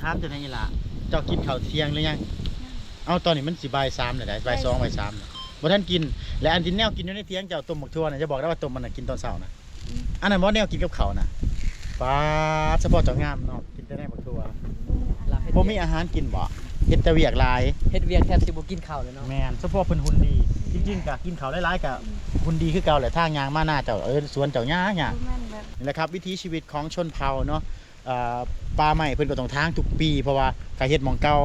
ຖາມເຈົ້າແດ່ອີ່ຫຼ້າ ເຈົ້າກິນເຂົ້າທ່ຽງຫຼືຍັງ? ເອົ້າ ຕອນນີ້ມັນຊິບ່າຍສາມແລ້ວໃດ໋ ບ່າຍສອງ ບ່າຍສາມແລ້ວ ບໍ່ທັນກິນ. ແລະ ອັນທີ່ແນວກິນຢູ່ໃນຖຽງເຈົ້າ ຕົ້ມໝາກຖົ່ວນະ ຢ່າບອກໄດ້ວ່າຕົ້ມມັນນະກິນຕອນເຊົ້ານະ. ອືມ ອັນນັ້ນບໍ່ແນວກິນກັບເຂົ້ານະ? ປາດ ສະເພາະເຈົ້າງາມເນາະ ກິນແຕ່ໃນໝາກຖົ່ວ. ອືມ ບໍ່ມີອາຫານກິນບໍ່? ເຮັດແຕ່ວຽກຫຼາຍ ເຮັດວຽກແທບຊິບໍ່ກິນເຂົ້າເລີຍເນາະ. ແມ່ນ ສະເພາະເພິ່ນຫຸ່ນດີ. ອືມ ຈິງໆ ກະກິນເຂົ້າຫຼາຍໆ ກະຫຸ່ນດີຄືເກົ່າແຫຼະ. ທາງຍ່າງມານາເຈົ້າ ເອີ ສວນເຈົ້າຫຍ້າໆ ແມ່ນແບບ ນີ້ແຫຼະຄັບ ວິຖີຊີວິດຂອງຊົນເຜົ່າເນາະ. ເອີ ປ່າໄມ້ເພິ່ນກໍຕ້ອງຖາງທຸກປີ ເພາະວ່າຖ້າເຮັດໝ່ອງເກົ່າ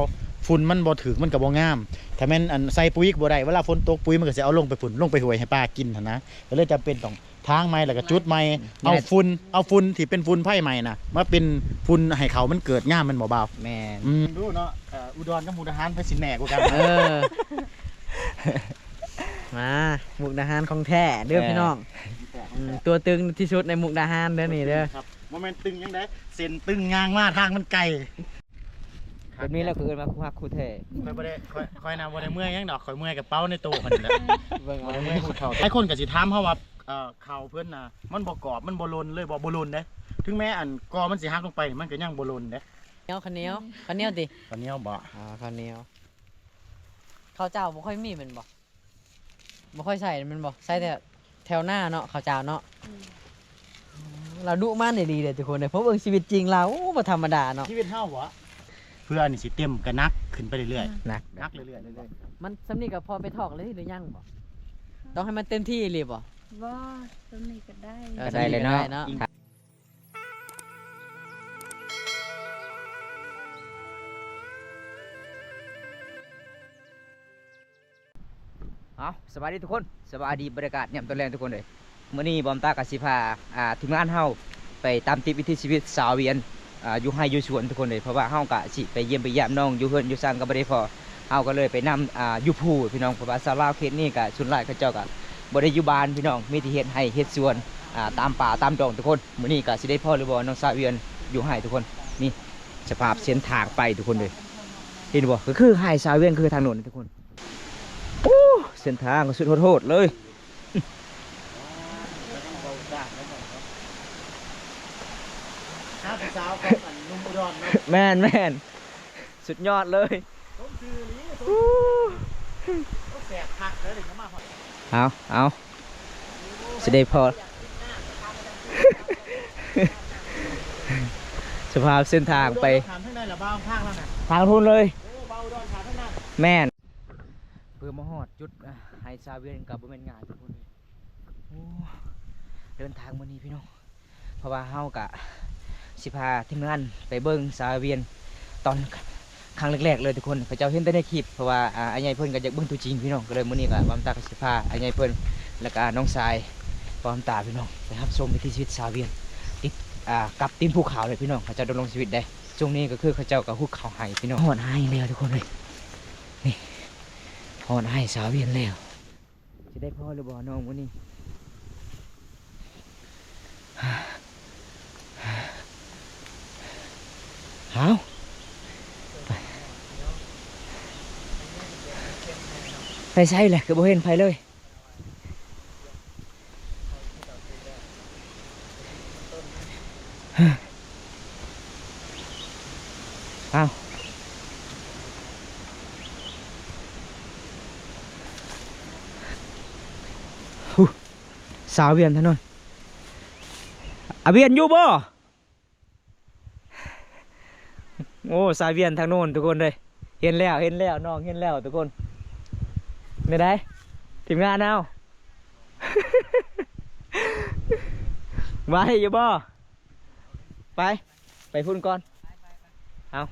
ຝຸ່ນມັນບໍ່ຖືກ ມັນກໍບໍ່ງາມ. ຖ້າແມ່ນ ອັນ ໃສ່ປຸ໋ຍກໍບໍ່ໄດ້ ເວລາຝົນຕົກປຸ໋ຍມັນກໍຊິເອົາລົງໄປພຸ້ນ ລົງໄປຫ້ວຍໃຫ້ປາກິນຫັ້ນນະ. ກໍເລີຍຈຳເປັນຕ້ອງຖາງໃໝ່ ແລ້ວກໍຈຸດໃໝ່ ແມ່ນ ເອົາຝຸ່ນ ເອົາຝຸ່ນທີ່ເປັນຝຸ່ນໄຟໄໝ້ນະ ມາເປັນຝຸ່ນໃຫ້ເຂົ້າມັນເກີດງາມ ແມ່ນບໍ່ບ່າວ? ແມ່ນ. ອືມ ເບິ່ງດູເນາະ ເອີ ອຸດອນກັບມຸກດາຫານ ໃຜຊິແນ່ກວ່າກັນ? ເອີ ມາ ມຸກດາຫານຂອງແທ້ເດີ ເອີ ພີ່ນ້ອງ. ຂອງແທ້ ຂອງແທ້ ອືມ ຕົວຕຶງທີ່ສຸດໃນມຸກດາຫານເດີນີ້ເດີ. ບໍ່ແມ່ນຕຶງຫຍັງໃດ ເສັ້ນຕຶງຍ່າງມາ ທາງມັນໄກ. ແບບນີ້ແຫຼະ ເຂົາເອີ້ນວ່າຄູ່ຮັກຄູ່ແທ້. ຂ້ອຍບໍ່ໄດ້ ຂ້ອຍ ຂ້ອຍນະບໍ່ໄດ້ເມື່ອຍຫຍັງດອກ ຂ້ອຍເມື່ອຍກະເປົາໃນໂຕຂ້ອຍນີ້ແຫຼະ. ເບິ່ງເອົາ ຂ້ອຍເມື່ອຍຜູ້ເຖົ້າ. ຫຼາຍຄົນກໍຊິຖາມເຮົາວ່າ ເອີ ເຂົ້າເພິ່ນນະມັນບໍ່ກອບ ມັນບໍ່ຫຼົ່ນເລີຍບໍ່? ບໍ່ຫຼົ່ນເດ້ ເຖິງແມ້ອັນກໍມັນຊິຫັກລົງໄປ ມັນກໍຍັງບໍ່ຫຼົ່ນເດ້. ເຂົ້າໜຽວ ເຂົ້າໜຽວ ເຂົ້າໜຽວຕິ? ເຂົ້າໜຽວບໍ? ອໍ ເຂົ້າໜຽວ. ເຂົ້າເຈົ້າບໍ່ຄ່ອຍມີແມ່ນບໍ່? ບໍ່ຄ່ອຍໃສ່ແມ່ນບໍ່? ໃສ່ແຕ່ແຖວໜ້າເນາະ ເຂົ້າເຈົ້າເນາະ. ອືມ ລາວດຸມານອີ່ຫຼີເດ້ທຸກຄົນເດ້ ເພາະເບິ່ງຊີວິດຈິງລາວ ໂອ້ ບໍ່ທຳມະດາເນາະ. ຊີວິດເຮົາບໍ? ເພື່ອອັນນີ້ຊິເຕັມກໍໜັກຂຶ້ນໄປເລື້ອຍໆ. ອືມ ໜັກ ໜັກເລື້ອຍໆ ເລື້ອຍໆ. ມັນສ່ຳນີ້ກໍພໍໄປຖອກເລີຍຫຼືຍັງບໍ? ຕ້ອງໃຫ້ມັນເຕັມທີ່ອີ່ຫຼີບໍ? ບໍ່ ສ່ຳນີ້ກໍໄດ້. ເອີ ໄດ້ແລ້ວເນາະ ສ່ຳນີ້ກໍໄດ້ເນາະ. ເອົາ ສະບາຍດີທຸກຄົນ ສະບາຍດີ ບັນຍາກາດຍາມຕອນແລງທຸກຄົນເອີຍ. ມື້ນີ້ບອມຕາກໍຊິພາ ອ່າ ທີມງານເຮົາໄປຕາມຕິດວິຖີຊີວິດຊາວວຽນ ອ່າ ຢູ່ໄຮ່ຢູ່ສວນທຸກຄົນເອີຍ ເພາະວ່າເຮົາກໍຊິໄປຢ້ຽມໄປຢາມນ້ອງ ຢູ່ເຮືອນຢູ່ຊານກໍບໍ່ໄດ້ພໍ ເຮົາກໍເລີຍໄປນຳ ອ່າ ຢູ່ພູພີ່ນ້ອງ ເພາະວ່າຊາວລາວເຂດນີ້ກໍສ່ວນຫຼາຍເຂົາເຈົ້າກໍບໍ່ໄດ້ຢູ່ບ້ານພີ່ນ້ອງ ມີແຕ່ເຮັດໄຮ່ເຮັດສວນ ອ່າ ຕາມປ່າຕາມດອງທຸກຄົນ. ມື້ນີ້ກໍຊິໄດ້ພໍຫຼືບໍ່ນ້ອງຊາວວຽນຢູ່ໄຮ່ທຸກຄົນ. ນີ້ສະພາບເສັ້ນທາງໄປທຸກຄົນເອີຍ ເຫັນບໍ່? ກໍຄືໄຮ່ຊາວວຽນ ຄືທາງໂນ້ນທຸກຄົນ. ໂອ້ ເສັ້ນທາງກໍສຸດໂຫດໆເລີຍ. ຫາຜູ້ສາວຂອງອັນໜຸ່ມອຸດອນເນາະ. ແມ່ນໆ ສຸດຍອດເລີຍ ສົມຊື່ອີ່ຫຼີ. ໂອ້ ໂອ້ ແຊບຄັກເລີຍ ເອົາ ເອົາ ຊິໄດ້ພໍ ສະພາບເສັ້ນທາງໄປ ທາງທາງໃດລະ ບ່າວທາງນັ້ນນະ ທາງພຸ້ນເລີຍ. ໂອ້ ບ່າວອຸດອນ ທາງທາງນັ້ນ ແມ່ນ. ເພື່ອມາຮອດຈຸດ ອ່າ ໄຮ່ຊາວວຽນກໍບໍ່ແມ່ນງ່າຍທຸກຄົນເອີຍ. ໂອ້ ເດີນທາງມື້ນີ້ພີ່ນ້ອງ ເພາະວ່າເຮົາກະຊິພາທີມງານໄປເບິ່ງຊາວວຽນຕອນ ຄັ້ງແລກໆເລີຍທຸກຄົນ. ເຂົາເຈົ້າເຫັນແຕ່ໃນຄລິບ ເພາະວ່າ ອ່າ ອ້າຍໃຫຍ່ເພິ່ນກໍຢາກເບິ່ງຕົວຈິງພີ່ນ້ອງ ກໍເລີຍມື້ນີ້ກໍບອມຕາກໍຊິພາອ້າຍໃຫຍ່ເພິ່ນ ແລ້ວກໍນ້ອງຊາຍ ບອມຕາພີ່ນ້ອງ ໄປຮັບຊົມວິຖີຊີວິດຊາວວຽນ ຕິດ ອ່າ ກັບຕີນພູເຂົາເລີຍພີ່ນ້ອງ. ເຂົາເຈົ້າດຳລົງຊີວິດໄດ໋ ຊ່ວງນີ້ກໍຄືເຂົາເຈົ້າກໍຫຸດເຂົ້າໄຮ່ພີ່ນ້ອງ. ຮອດໄຮ່ແລ້ວທຸກຄົນເອີຍ ນີ້ ຮອດໄຮ່ຊາວວຽນແລ້ວ. ຊິໄດ້ພໍຫຼືບໍ່ນ້ອງມື້ນີ້? ເອົາ ໄປ ໄປໃສແຫຼະ ຄືບໍ່ເຫັນໃຜເລີຍ? ອ້າວ ຫູ ສາວວຽນທາງໂນ້ນ ອາວ ວຽນຢູ່ບໍ່? ໂອ້ ສາວວຽນທາງໂນ້ນທຸກຄົນເອີຍ ເຫັນແລ້ວ ເຫັນແລ້ວ ນ້ອງເຫັນແລ້ວທຸກຄົນ. ແນວໃດ ທີມງານເຮົາ ໄຫວຢູ່ບໍ່? ໄປ ໄປພຸ້ນກ່ອນ. ເອົາ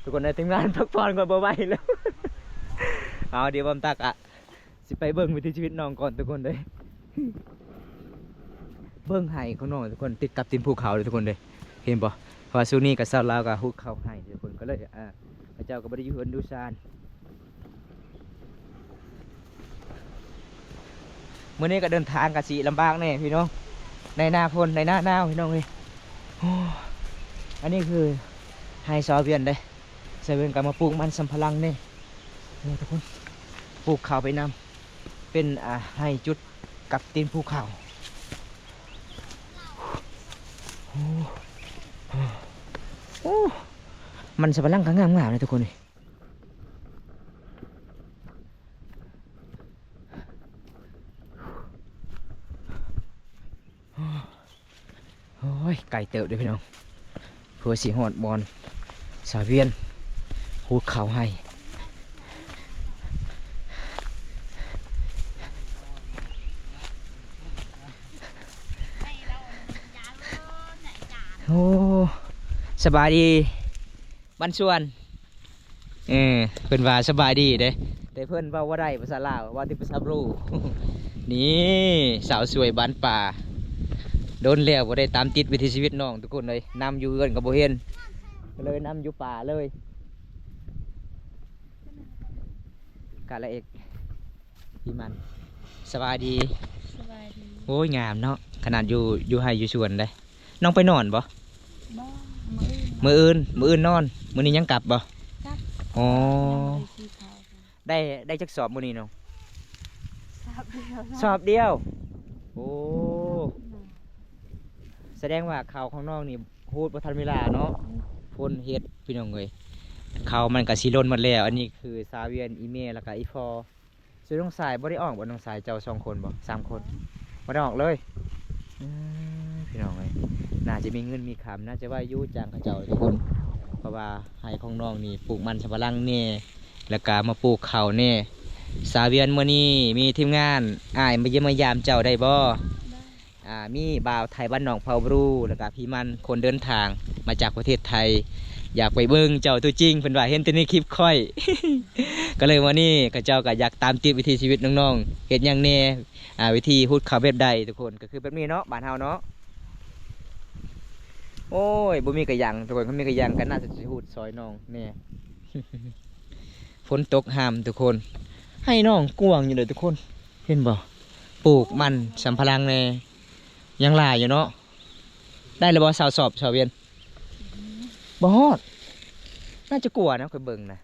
ທຸກຄົນເອີຍ ທີມງານພັກຜ່ອນກ່ອນ ບໍ່ໄຫວແລ້ວ. ເອົາ ດຽວບອມຕາກະ ຊິໄປເບິ່ງວິຖີຊີວິດນ້ອງກ່ອນທຸກຄົນເດີ. ເບິ່ງໄຮ່ຂອງນ້ອງທຸກຄົນ ຕິດກັບຕີນພູເຂົາເດີທຸກຄົນເດີ ເຫັນບໍ່? ເພາະວ່າຊ່ວງນີ້ກໍຊາວລາວກໍຫຸດເຂົ້າໄຮ່ທຸກຄົນ ກໍເລີຍ ອ່າ ເຂົາເຈົ້າກໍບໍ່ໄດ້ຢູ່ເຮືອນຢູ່ຊານ. ມື້ນີ້ກໍເດີນທາງກໍຊິລຳບາກແດ່ພີ່ນ້ອງ ໃນໜ້າຝົນ ໃນໜ້າໜາວພີ່ນ້ອງເອີຍ. ໂອ້ ອັນນີ້ຄືໄຮ່ຊາວວຽນເດ້ ຊາວວຽນກໍມາປູກມັນສຳປະຫຼັງແດ່. ນີ້ທຸກຄົນ ປູກເຂົ້າໄປນຳ ເປັນ ອ່າ ໄຮ່ຈຸດກັບຕີນພູເຂົາ. ໂອ້ ໂອ້ ມັນສຳປະຫຼັງກໍງາມໆເດ້ທຸກຄົນເອີຍ. ໂອ້ຍ ໄກເຕີບເດ້ພີ່ນ້ອງ ເພື່ອຊິຮອດບ່ອນສາວວຽນ ຂູດເຂົ້າໄຮ່. ໂອ້ ສະບາຍດີບ້ານສວນ. ເອີ ເພິ່ນວ່າສະບາຍດີເດ້ ແຕ່ເພິ່ນເວົ້າບໍ່ໄດ້ພາສາລາວ ເວົ້າແຕ່ພາສາບຣູ. ນີ້ ສາວສວຍບ້ານປ່າ ດົນແລ້ວບໍ່ໄດ້ຕາມຕິດວິຖີຊີວິດນ້ອງທຸກຄົນເອີຍ ນຳຢູ່ເຮືອນກໍບໍ່ເຫັນ ກໍເລີຍນຳຢູ່ປ່າເລີຍ. ກະລະເອກ ພີ່ມັນ ສະບາຍດີ. ສະບາຍດີ. ໂອ້ຍ ງາມເນາະ ຂະໜາດຢູ່ ຢູ່ໄຮ່ຢູ່ສວນເດ້. ນ້ອງໄປນອນບໍ່? ບໍ່ ມື້ອື່ນ ມື້ອື່ນ ມື້ອື່ນນອນ ມື້ນີ້ຍັງກັບບໍ່? ກັບ. ອໍ ຍັງບໍ່ໄດ້ກິນເຂົ້າ. ໄດ້ ໄດ້ຈັກສອບມື້ນີ້ນ້ອງ? ສອບດຽວ. ສອບດຽວ. ໂອ້ ສະແດງວ່າເຂົ້າຂອງນ້ອງນີ້ ຮູດບໍ່ທັນເວລາເນາະ. ອືມ ຝົນເຮັດພີ່ນ້ອງເອີຍ ເຂົ້າມັນກະຊິຫຼົ່ນໝົດແລ້ວ. ອັນນີ້ຄືສາວວຽນ ອີ່ແມ່ ແລ້ວກະອີ່ພໍ່. ສ່ວນນ້ອງຊາຍບໍ່ໄດ້ອອກບໍ່? ນ້ອງຊາຍເຈົ້າສອງຄົນບໍ່? ສາມຄົນ ບໍ່ໄດ້ອອກເລີຍ. ອືມ ພີ່ນ້ອງເອີຍ ໜ້າຈະມີເງິນມີຄຳ ໜ້າຈະໄວ້ຢູ່ຈ້າງເຂົາເຈົ້າທຸກຄົນ ເພາະວ່າໄຮ່ຂອງນ້ອງນີ້ປູກມັນສຳປະຫຼັງແດ່ ແລ້ວກະມາປູກເຂົ້າແດ່. ສາວວຽນ ມື້ນີ້ມີທີມງານອ້າຍມາຢ້ຽມມາຢາມເຈົ້າໄດ້ບໍ່? ໄດ້. ອ່າ ມີບ່າວໄທບ້ານໜອງເຜົ່າບຣູ ແລ້ວກະພີ່ມັນ ຄົນເດີນທາງມາຈາກປະເທດໄທ ຢາກໄປເບິ່ງເຈົ້າຕົວຈິງ ເພິ່ນວ່າເຫັນແຕ່ໃນຄລິບຂ້ອຍ ກໍເລີຍມື້ນີ້ເຂົາເຈົ້າກໍຢາກຕາມຕິດວິຖີຊີວິດນ້ອງໆ ເຮັດຫຍັງແດ່ ອ່າ ວິທີຮູດເຂົ້າແບບໃດທຸກຄົນ. ກໍຄືແບບນີ້ເນາະ ບ້ານເຮົາເນາະ. ໂອ້ຍ ບໍ່ມີກະຫຍັງທຸກຄົນ ຄັນມີກະຫຍັງກໍໜ້າຈະຊິຮູດຊ່ອຍນ້ອງແດ່. ຝົນຕົກຫ້າມທຸກຄົນ ໄຮ່ນ້ອງກວ້າງຢູ່ເດ້ທຸກຄົນ ເຫັນບໍ່? ປູກມັນສຳປະຫຼັງແດ່ ຍັງຫຼາຍຢູ່ເນາະ. ໄດ້ແລ້ວບໍ່ ຊາວສອບ ຊາວວຽນ? ບໍ່ຮອດ ໜ້າຈະກວ່ານະ ຂ້ອຍເບິ່ງນະ.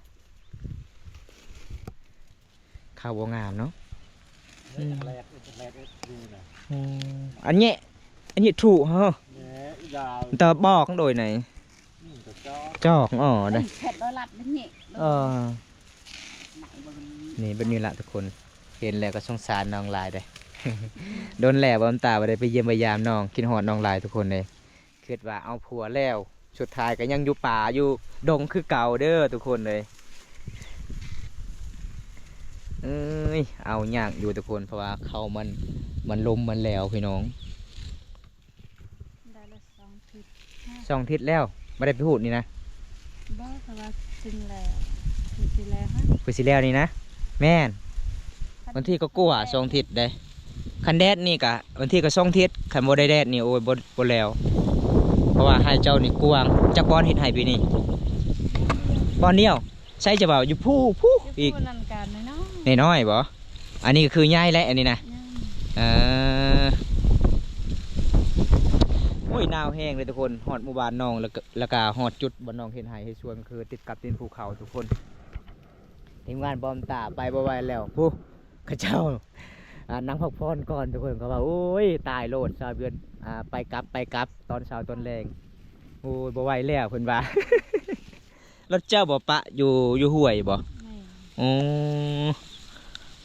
ເຂົ້າບໍ່ງາມເນາະ. ອືມ ແລກ ແລກຢູ່ນະ. ອໍ ອັນນີ້ ອັນນີ້ຖືກເຮົາ ແລກຍາວ ແຕ່ບອກໂດຍໃນ ອືມ ຈອກ ຈອກ ອໍ ເດ້ ເອີ ນີ້ແບບນີ້ລະທຸກຄົນ ເຫັນແລ້ວກໍສົງສານນ້ອງຫຼາຍເດ້. ດົນແລ້ວບໍ່ຕາບໍ່ໄດ້ໄປຢ້ຽມໄປຢາມນ້ອງ ຄິດຮອດນ້ອງຫຼາຍທຸກຄົນເດ້. ຄິດວ່າເອົາຜົວແລ້ວ ສຸດທ້າຍກໍຍັງຢູ່ປ່າຢູ່ດົງຄືເກົ່າເດີທຸກຄົນເອີຍ. ເອີຍ ເອົາຍາກຢູ່ທຸກຄົນ ເພາະວ່າເຂົ້າມັນ ມັນລົ້ມໝົດແລ້ວພີ່ນ້ອງ. ໄດ້ລະສອງທິດ ສອງທິດແລ້ວ ບໍ່ໄດ້ໄປຮູດນີ້ນະ? ບໍ່ ເພາະວ່າຊິແລ້ວ ຄືຊິແລ້ວ ຄືຊິແລ້ວນີ້ນະ. ແມ່ນ ບາງທີກໍກວ່າສອງທິດເດ້. ຄັນແດດນີ້ກະບາງທີກໍສອງທິດ ຄັນບໍ່ໄດ້ແດດນີ້ ໂອ້ຍ ບໍ່ ບໍ່ແລ້ວ ເພາະວ່າໄຮ່ເຈົ້ານີ້ກວ້າງ. ຈັກບ່ອນເຮັດໄຮ່ປີນີ້? ບ່ອນດຽວ. ໃສຈະເວົ້າຢູ່ພູ້ ພູ້ອີກ ນັ້ນກະນ້ອຍໆ ນ້ອຍໆບໍ່? ອັນນີ້ກໍຄືໃຫຍ່ແຫຼະ ອັນນີ້ນະ ເອີ. ໂອ້ຍ ໜາວແຮງເລີຍທຸກຄົນ ຮອດໝູ່ບ້ານນ້ອງ ແລ້ວກະ ແລ້ວກະຮອດຈຸດບ່ອນນ້ອງເຮັດໄຮ່ເຮັດສວນ ຄືຕິດກັບຕີນພູເຂົາທຸກຄົນ. ທີມງານບອມຕາໄປບໍ່ໄຫວແລ້ວ ຜູ້ ເຂົາເຈົ້າ ອ່າ ນັ່ງພັກຜ່ອນກ່ອນທຸກຄົນ. ເຂົາວ່າ ໂອ້ຍ ຕາຍໂລດ ຊາວເດືອນ ອ່າ ໄປກັບ ໄປກັບ ຕອນເຊົ້າຕອນແລງ ໂອ້ຍ ບໍ່ໄຫວແລ້ວ ເພິ່ນວ່າ. ລົດເຈົ້າບໍ່ປະຢູ່ ຢູ່ຫ້ວຍບໍ່? ແມ່ນ. ໂອ້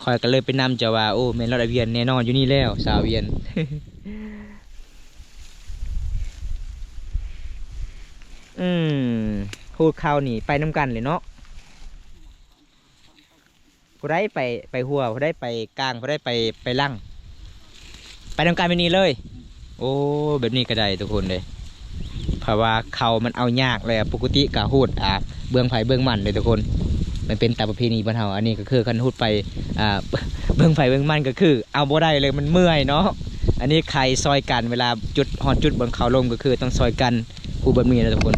ຂ້ອຍກໍເລີຍໄປນຳເຈົ້າວ່າ ໂອ້ ແມ່ນລົດອາວຽນແນ່ນອນຢູ່ນີ້ແລ້ວ ຊາວອາວຽນ. ອືມ ພູເຂົານີ້ໄປນຳກັນເລີຍເນາະ. ຜູ້ໃດໄປ ໄປຫົວ ຜູ້ໃດໄປກາງ ຜູ້ໃດໄປ ໄປຫຼັງ ໄປນຳກັນແບບນີ້ເລີຍ. ໂອ້ ແບບນີ້ກໍໄດ້ທຸກຄົນເດ້ ເພາະວ່າເຂົາມັນເອົາຍາກແລ້ວ. ປົກກະຕິກໍຮູດ ອ່າ ເບື້ອງໃຜເບື້ອງມັນເດ້ທຸກຄົນ ມັນເປັນຕາມປະເພນີບ້ານເຮົາ. ອັນນີ້ກໍຄືຄັນຮູດໄປ ອ່າ ເບື້ອງໃຜເບື້ອງມັນ ກໍຄືເອົາບໍ່ໄດ້ເລີຍ ມັນເມື່ອຍເນາະ. ອັນນີ້ໄຂຊ່ອຍກັນ ເວລາຈຸດ ຮອດຈຸດບ່ອນເຂົາລົມ ກໍຄືຕ້ອງຊ່ອຍກັນ ຮູ້ແບບນີ້ນະທຸກຄົນ.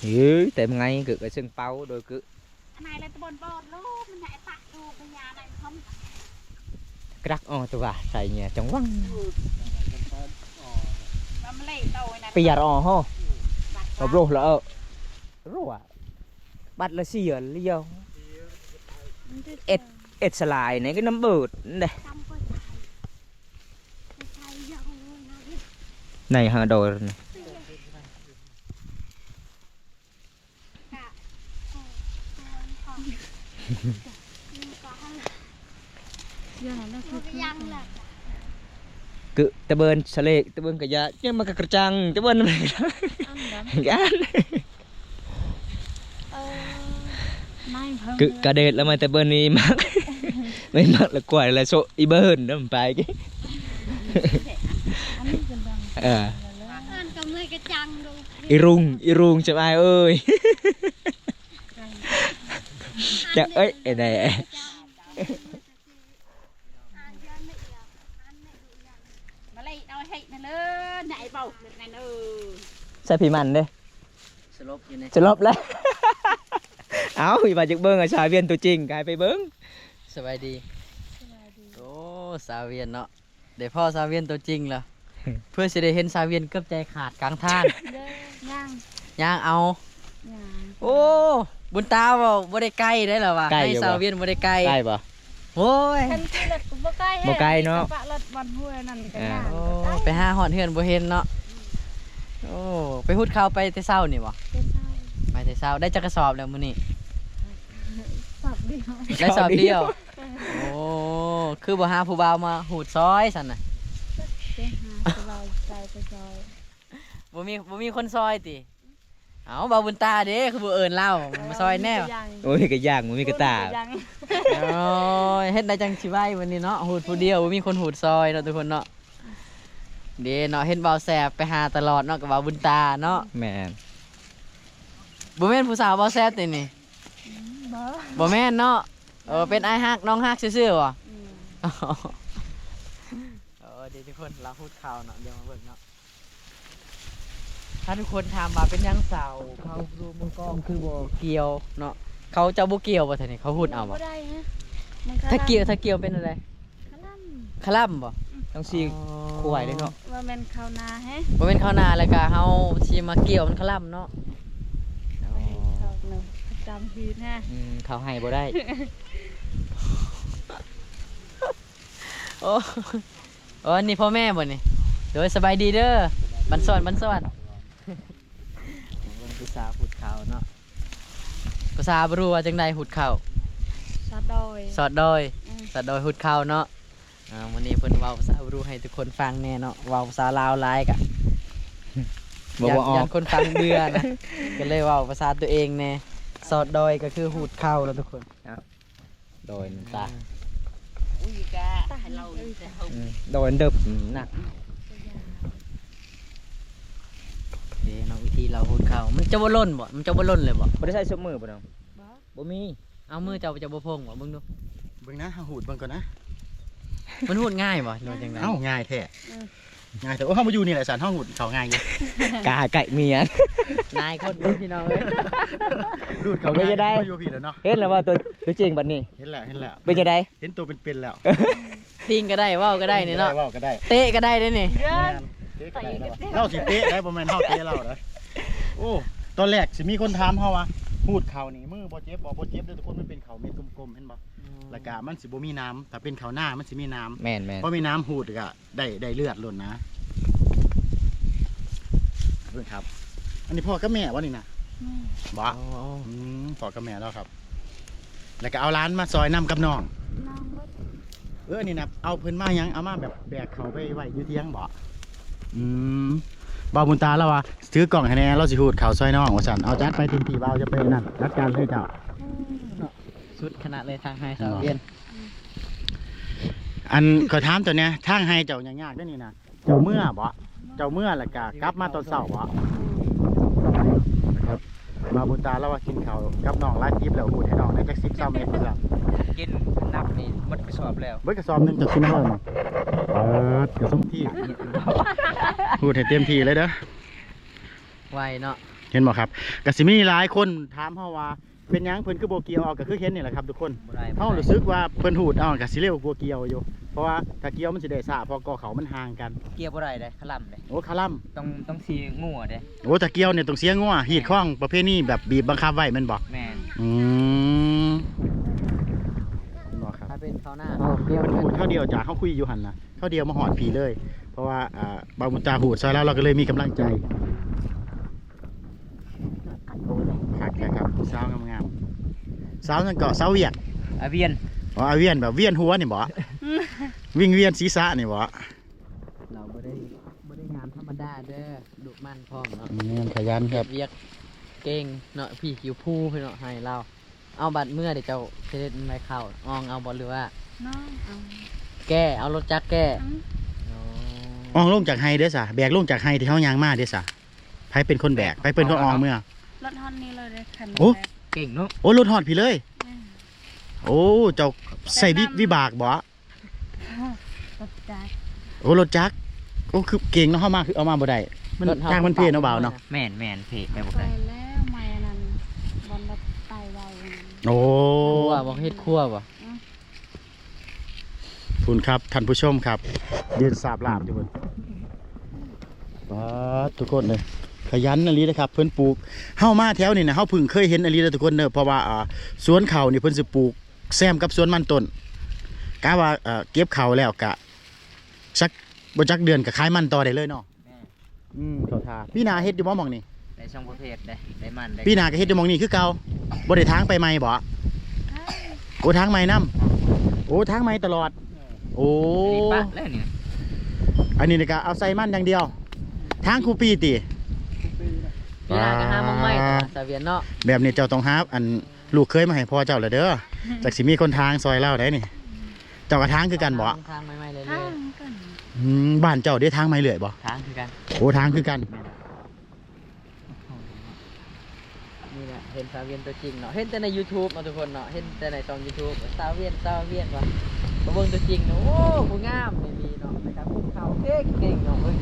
ເອີຍ ແຕ່ໄງກໍ ກໍເຊິ່ງເປົ່າໂດຍຄື ກະດັກອໍຕົວໃສ່ເນຍ ຈັງຫວັງ ປຽດອໍ ໂອ້ ໂອ້ ໂອ້ ໂອ້. ບັດລະເສຍລະເຢາ ເອັດ ເອັດສະຫຼາຍນີ້ກໍນຳເບີດເດ້ ໃນຫາດອຍນີ້. ກຶຕະເບີນສະເລກ ຕະເບີນກະຢາ ຍັງມາກະກະຈັງ ຕະເບີນ ອັນດຳ ກັນ ເອີ ນາຍເພິ່ນ ກຶກະເດັດລະມາແຕ່ເບີນນີ້ມັກ ໄມ່ມັກລະກວາຍລະໂຊະອີເບີນນຳໄປ ອັນນີ້ເປັນດຳ ເອີ ອັນກະເມື່ອຍກະຈັງດູ ອີລຸງ ອີລຸງ ສະບາຍເອີຍ ຈະເອີຍ ໄອ້ໃດ ມາເລີຍ ເອົາໃຫ້ນະເລີ ນາຍເບົານັ້ນເອີ ໃສ່ຜີມັນເດ້ ສະຫຼົບຢູ່ນີ້ ສະຫຼົບແລ້ວ ເອົ້າ ວ່າຢາກເບິ່ງອາ ສາວວຽນຕົວຈິງ ກາຍໄປເບິ່ງ ສະບາຍດີ ສະບາຍດີ ໂອ້ ສາວວຽນເນາະ ໄດ້ພໍ້ສາວວຽນຕົວຈິງແລ້ວ ເພື່ອຊິໄດ້ເຫັນສາວວຽນເກືອບໃຈຂາດກາງທາງ ເດີ ຍ່າງ ຍ່າງເອົາ ຍ່າງ ໂອ້ ບຸນຕາເວົ້າບໍ່ໄດ້ໄກເດ້ລະວ່າ ໃກ້ຢູ່ບໍ່ ໃຫ້ສາວວຽນບໍ່ໄດ້ໄກ ໃກ້ບໍ່ ໂອ້ຍ ຄັນຂີ່ລົດກໍບໍ່ໄກແຮງ ບໍ່ໄກເນາະ ປະລົດບ່ອນຫ້ວຍນັ້ນກໍ ເອີ ຍ່າງ ໂອ້ ກໍໄກ ໄປຫາຮອດເຮືອນບໍ່ເຫັນເນາະ ໂອ້ ໄປຫຸດເຂົ້າໄປແຕ່ເຊົ້ານີ້ບໍ່ ແຕ່ເຊົ້າ ໄປແຕ່ເຊົ້າ ໄດ້ຈັກກະສອບແລ້ວມື້ນີ້ ສອບດຽວ ໄດ້ສອບດຽວ ໂອ້ ຄືບໍ່ຫາຜູ້ບ່າວມາຫູດຊອຍຊັ້ນນະ ໄປຫາຜູ້ບ່າວໃສ່ໄປຊອຍ ບໍ່ມີ ບໍ່ມີຄົນຊອຍຕິ ເອົ້າ ບ່າວບຸນຕາເດ້ ຄືບໍ່ເອີ້ນລາວມາຊອຍແດ່ ໂອ້ຍ ກະຢ່າງ ບໍ່ມີກະຕາ ໂອ້ຍ ເຮັດໃດຈັ່ງຊິໄວບັດນີ້ເນາະ ຫູດຜູ້ດຽວ ບໍ່ມີຄົນຫູດຊອຍເນາະ ທຸກຄົນເນາະ ເດ້ເນາະ ເຫັນບ່າວແຊບໄປຫາຕະຫຼອດເນາະ ກັບບ່າວບຸນຕາເນາະ ແມ່ນ ບໍ່ແມ່ນຜູ້ສາວບ່າວແຊບຕິນີ້ ອືມ ບໍ່ ບໍ່ແມ່ນເນາະ ເອີ ເປັນອ້າຍຮັກນ້ອງຮັກຊື່ໆ ບໍ່ ອືມ ເອີ ເດ ທຸກຄົນ ລາວຫູດເຂົ້າເນາະ ດຽວມາເບິ່ງເນາະ ຖ້າທຸກຄົນຖາມວ່າເປັນຫຍັງສາວເຜົ່າລູເມືອງກອງຄືບໍ່ກ່ຽວເນາະ ເຂົາເຈົ້າບໍ່ກ່ຽວບໍ່ ທ່ານນີ້ ເຂົາຫູດເອົາບໍ່ ບໍ່ໄດ້ຮະ ມັນ ຖ້າກ່ຽວ ຖ້າກ່ຽວເປັນແນວໃດ ຄະລຳ ຄະລຳບໍ່ ອືມ ຕ້ອງຊິ ອໍ ຄວາຍເດ້ເນາະ ບໍ່ແມ່ນເຂົ້ານາແຮະ ບໍ່ແມ່ນເຂົ້ານາ ແລ້ວກະເຮົາຊິມາກ່ຽວມັນຄະລຳເນາະ ແມ່ນ ອໍ ເຂົ້ານະ ຈຳຜິດແຮະ ອືມ ເຂົ້າໄຮ່ບໍ່ໄດ້ ໂອ້ ໂອ້ ອັນນີ້ພໍ່ແມ່ບໍ່ນີ້ ໂດຍ ສະບາຍດີເດີ ບັນຊອນ ບັນຊອນ ເບິ່ງຜູ້ສາວຫູດເຂົ້າເນາະ ພາສາບຣູວ່າຈັ່ງໃດຫູດເຂົ້າ ສອດດອຍ ສອດດອຍ ອືມ ສອດດອຍຫູດເຂົ້າເນາະ ອ່າ ມື້ນີ້ເພິ່ນເວົ້າພາສາບຣູໃຫ້ທຸກຄົນຟັງແດ່ເນາະ ເວົ້າພາສາລາວຫຼາຍກະ ບໍ່ ບໍ່ອອກ ຢ້ານຄົນຟັງເບື່ອນະ ກະເລີຍເວົ້າພາສາຕົວເອງແດ່ ສອດດອຍກະຄືຫູດເຂົ້າເນາະທຸກຄົນ ດອຍນ້ຳຕາ ອືມ ດອຍເດີບໜັກ ເດ້ເນາະ ວິທີລາວຫູດເຂົ້າ ມັນຈະບໍ່ຫຼົ່ນບໍ່ ມັນຈະບໍ່ຫຼົ່ນເລີຍບໍ່ ບໍ່ໄດ້ໃຊ້ສົບມືບໍ່ນ້ອງ ບໍ່ ບໍ່ມີ ເອົາມືເຈົ້າ ເຈົ້າບໍ່ພົງບໍ່ ເບິ່ງດູ ເບິ່ງນະ ເຮົາຫູດເບິ່ງກ່ອນນະ ມັນຫູດງ່າຍບໍ່ ຫຼືວ່າຈັ່ງໃດ ເອົ້າ ງ່າຍແທ້ ອືມ ງ່າຍແທ້ ໂອ້ ເຮົາມາຢູ່ນີ້ແຫຼະ ສັນ ເຮົາຫູດເຂົ້າງ່າຍຢູ່ ກາໄກ່ເມຍ ນາຍຄົນເດ້ພີ່ນ້ອງເອີຍ ຫູດເຂົ້າງ່າຍ ເປັນຈັ່ງໃດ ມາຢູ່ພີ້ແລ້ວເນາະ ເຫັນແລ້ວວ່າຕົວ ຕົວຈິງບັດນີ້ ເຫັນແລ້ວ ເຫັນແລະ ເປັນຈັ່ງໃດ ເຫັນໂຕເປັນໆແລ້ວ ພິງກໍໄດ້ ເວົ້າກໍໄດ້ນີ້ເນາະ ເວົ້າກໍໄດ້ ເຕະກໍໄດ້ເດ້ນີ້ ແມ່ນ ເຕະກໍໄດ້ແລ້ວ ລາວຊິເຕະໄດ໋ ບໍ່ແມ່ນເຮົາເຕະລາວໄດ໋ ໂອ້ ຕອນແລກຊິມີຄົນຖາມເຮົາວ່າ ຫູດເຂົ້ານີ້ມືບໍ່ເຈັບບໍ່ ບໍ່ເຈັບເດີທຸກຄົນ ມັນເປັນເຂົ້າເມັດກົມໆ ເຫັນບໍ່ ອືມ ແລ້ວກະມັນຊິບໍ່ມີໜາມ ຖ້າເປັນເຂົ້ານາມັນຊິມີໜາມ ແມ່ນໆ ພໍມີໜາມຫູດກະ ໄດ້ ໄດ້ເລືອດໂລດນະ ເບິ່ງຄັບ ອັນນີ້ພໍ່ກັບແມ່ບໍ່ນີ້ນະ ແມ່ນ ບໍ່ ອໍ ອືມ ພໍ່ກັບແມ່ລາວຄັບ ແລ້ວກະເອົາຫຼານມາຊ່ອຍນຳກັບນ້ອງ ນ້ອງເບິດ ເອີ ນີ້ນະ ເອົາເພິ່ນມາຫຍັງ ເອົາມາແບບແບກເຂົ້າໄປໄວ້ຢູ່ທຽງບໍ່ ອືມ ບ່າວບຸນຕາລາວວ່າ ຖືກ້ອງໃຫ້ແດ່ ລາວຊິຫູດເຂົ້າຊ່ອຍນ້ອງວ່າຊັ້ນ ເອົາ ຈັດໄປເຕັມທີ່ ບ່າວຈະໄປນັ້ນ ຈັດການເລີຍເຈົ້າ ສຸດຂະໜາດເລີຍ ທາງໄຮ່ສາວວຽນ ອັນ ຂໍຖາມເຈົ້າແດ່ ທາງໄຮ່ເຈົ້າຍາກໆເດ້ນີ້ນະ ເຈົ້າເມືອບໍ່ ເຈົ້າເມືອແລ້ວກະກັບມາຕອນເຊົ້າບໍ່ ອືມ ນະຄັບ ບ່າວບຸນຕາລາວວ່າກິນເຂົ້າກັບນ້ອງຫຼາຍຕິບແລ້ວ ຫູດໃຫ້ນ້ອງແດ່ຈັກສິບຊາວເມັດວ່າຊັ້ນ ກິນນັບນີ້ໝົດກະສອບແລ້ວ ເບິດກະສອບໜຶ່ງເຈົ້າກິນແລ້ວເນາະ ເອີ ກະສົມທີ່ ຫູດໃຫ້ເຕັມທີ່ເລີຍເດີ ໄວເນາະ ເຫັນບໍ່ຄັບ ກະຊິມີຫຼາຍຄົນຖາມເຮົາວ່າ ເປັນຫຍັງເພິ່ນຄືບໍ່ກ່ຽວເອົາ ກະຄືເຫັນນີ້ແຫຼະຄັບທຸກຄົນ ເຮົາຮູ້ສຶກວ່າເພິ່ນຫູດເອົາກະຊິເລັວກວ່າກ່ຽວຢູ່ ເພ ພາະວ່າຖ້າກ່ຽວມັນຊິໄດ້ຊ້າ ເພາະກໍເຂົ້າມັນຫ່າງກັນ. ກ່ຽວບໍ່ໄດ້ເດ້ ຄະລຳເດ້. ໂອ້ ຄະລຳ. ຕ້ອງ ຕ້ອງເສຍງົວເດ້. ໂອ້ ຖ້າກ່ຽວນີ້ຕ້ອງເສຍງົວ ຮີດຄອງປະເພນີແບບບີບບັງຄັບໄວ້ແມ່ນບໍ່? ແມ່ນ. ອືມ ເຫັນບໍ່ຄັບ? ຖ້າເປັນເຂົ້ານາ ເຮົາກ່ຽວ ເຮົາດຽວຈາກເຮົາຄຸຍຢູ່ຫັ້ນນະ ເຮົາດຽວມາຮອດພີ້ເລີຍ ເພາະວ່າ ອ່າ ບ່າວບຸນຕາຫູດຊ່ອຍລາວ ລາວກໍເລີຍມີກຳລັງໃຈ. ຄັກແທ້ຄັບ ຜູ້ສາວງາມໆ. ສາວຫຍັງເກາະ? ສາວວຽກ? ອາວຽນ. ອໍ ອາວຽນ ແບບວຽນຫົວນີ້ບໍ? ວິງວຽນສີສະນີ້ບໍ? ລາວບໍ່ໄດ້ ບໍ່ໄດ້ງາມທຳມະດາເດີ ດຸໝັ່ນພ້ອມເນາະ. ແມ່ນ ຂະຫຍັນຄັບ ເຮັດວຽກເກັ່ງເນາະ. ພີ້ ຢູ່ພູພີ້ເນາະ ໄຮ່ລາວ. ເອົາ ບາດເມື່ອເດ ເຈົ້າຊິເຮັດໃບເຂົ້າ ອອງເອົາບໍ່ ຫຼືວ່າ ນ້ອງເອົາ ແກ່ ເອົາລົດຈັກແກ່? ອືມ. ອໍ ອອງລົງຈາກໄຮ່ເດ້ສະ ແບກລົງຈາກໄຮ່ທີ່ເຮົາຍ່າງມາເດ້ສະ? ໃຜເປັນຄົນແບກ? ໃຜເປັນຄົນອອງເມືອ? ລົດຮອດນີ້ເລີຍເດ້ ຄັນ ໂອ້ ແບກ ເກັ່ງເນາະ. ໂອ້ ລົດຮອດພີ້ເລີຍ. ແມ່ນ. ໂອ້ ເຈົ້າໃຊ້ວິ ໃຊ້ລຳ ວິບາກບໍ? ລົດຈັກ. ໂອ້ ລົດຈັກ. ໂອ້ ຄືເກັ່ງເນາະ ເຮົາມາຄືເອົາມາບໍ່ໄດ້ ມັນ ທາງມັນເພເນາະ ບ່າວເນາະ. ແມ່ນໆ ເພໄປບໍ່ໄດ້. ໄປແລ້ວ ໄມ້ອັນນັ້ນ ບ່ອນລົດໄປໄວ. ໂອ້ ຄົວບໍ່? ເຮັດຄົວບໍ່? ອືມ. ພຸ້ນຄັບທ່ານຜູ້ຊົມຄັບ ຢືນສາບລາບຢູ່ພຸ້ນ. ປາດ ທຸກຄົນເອີຍ ຂະຫຍັນອີ່ຫຼີເດ້ຄັບ ເພິ່ນປູກ. ເຮົາມາແຖວນີ້ນະ ເຮົາເພິ່ງເຄີຍເຫັນອີ່ຫຼີເດ້ທຸກຄົນເດີ ເພາະວ່າ ອ່າ ສວນເຂົ້ານີ້ເພິ່ນຊິປູກ ແຊມກັບສວນມັນຕົ້ນ ກະວ່າ ເອີ ເກັບເຂົ້າແລ້ວກະ ຈັກ ບໍ່ຈັກເດືອນກະຂາຍມັນຕໍ່ໄດ້ເລີຍເນາະ. ແມ່ນ. ອືມ ເຂົ້າທ່າ. ປີໜ້າເຮັດຢູ່ບໍ່ໝ່ອງນີ້? ໄດ້ສອງປະເພດເດ້ ໄດ້ມັນໄດ້. ປີໜ້າກະເຮັດຢູ່ໝ່ອງນີ້ຄືເກົ່າ ບໍ່ໄດ້ຖາງໄປໃໝ່ບໍ? ໂອ້ ຖາງໃໝ່ນຳ. ໂອ້ ຖາງໃໝ່ຕະຫຼອດ. ໂອ້ ອັນນີ້ປະແລ້ວນີ້ ອັນນີ້ກະເອົາໃສ່ມັນຢ່າງດຽວ ຖາງຄູ່ປີຕິ? ປີໜ້າກະຫາໝ່ອງໃໝ່ ສາວວຽນເນາະ. ແບບນີ້ເຈົ້າຕ້ອງຫາ ອັນ ລູກເຂີຍມາໃຫ້ພໍ່ເຈົ້າແລ້ວເດີ ຈັກຊິມີຄົນຖາງຊ່ອຍລາວໄດ໋ນີ້. ເຈົ້າກໍຖາງຄືກັນບໍ? ຖາງໃໝ່ໆເລື້ອຍໆ. ຖາງຄືກັນ. ອືມ ບ້ານເຈົ້າເດ ຖາງໃໝ່ເລື້ອຍບໍ? ຖາງຄືກັນ. ໂອ້ ຖາງຄືກັນ. ແມ່ນ. ນີ້ແຫຼະ ເຫັນສາວວຽນຕົວຈິງເນາະ ເຫັນແຕ່ໃນຢູທູບເນາະທຸກຄົນເນາະ ເຫັນແຕ່ໃນຊ່ອງຢູທູບ ສາວວຽນ ສາວວຽນວ່າ ມາເບິ່ງຕົວຈິງເນາະ ໂອ້ ຜູ້ງາມອີ່ຫຼີເນາະ ແລ້ວກໍຫູດເຂົ້າເກັ່ງໆເນາະ. ເບິ່ງ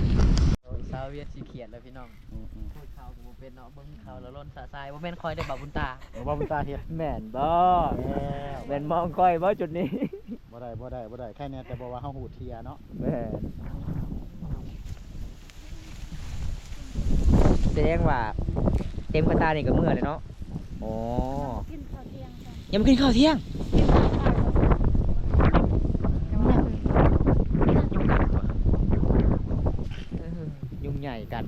ສາວວຽນຊິຄຽດແລ້ວພີ່ນ້ອງ. ອືມໆ ຫູດເຂົ້າກໍບໍ່ເປັນເນາະ ເບິ່ງເຂົ້າແລ້ວລົ້ນສະຊາຍ ບໍ່ແມ່ນຂ້ອຍເດ້ ບ່າວບຸນຕາ. ໂອ້ ບ່າວບຸນຕາເຮັດ. ແມ່ນບໍ່? ແມ່ນ. ແມ່ນມອງຂ້ອຍບໍ່ຈຸດນີ້? ບໍ່ໄດ້ ບໍ່ໄດ້ ບໍ່ໄດ້ ໃຄແນ່ແຕ່ບໍ່ວ່າເຮົາຫູດເທື່ອເນາະ. ແມ່ນ. ສະແດງວ່າເຕັມກະຕ່ານີ້ກໍເມື່ອແລ້ວເນາະ. ອໍ ກິນເຂົ້າທ່ຽງກ່ອນ ຍັງບໍ່ກິນເຂົ້າທ່ຽງ. ຍຸງກັດ ເອີ ຍຸງໃຫຍ່ກັດ.